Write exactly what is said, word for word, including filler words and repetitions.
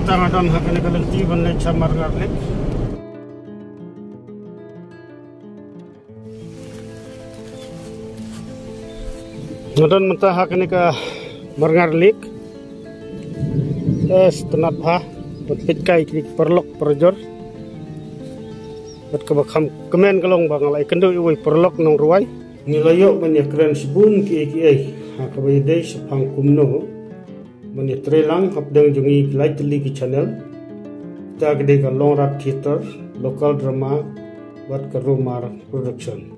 Tang adon ha kane ka lynti ban leit sha Marngar Lake. Nga don mynta ha kane ka Marngar Lake. Te sngewtynnat bha ban peit kai kine ki paralok parajor. Bad kaba kham kmen ka long ba nga la ïakynduh ïa uwei u paralok nongrwai. Ngi la ïoh ban ïakren shibun kiei kiei ha kaba ïadei shaphang kumno ban ïatreilang hapdeng jong ngi ki lai tylli ki channel. Kata ka dei ka Longrat Theatre, Local Drama bad ka Romar Production.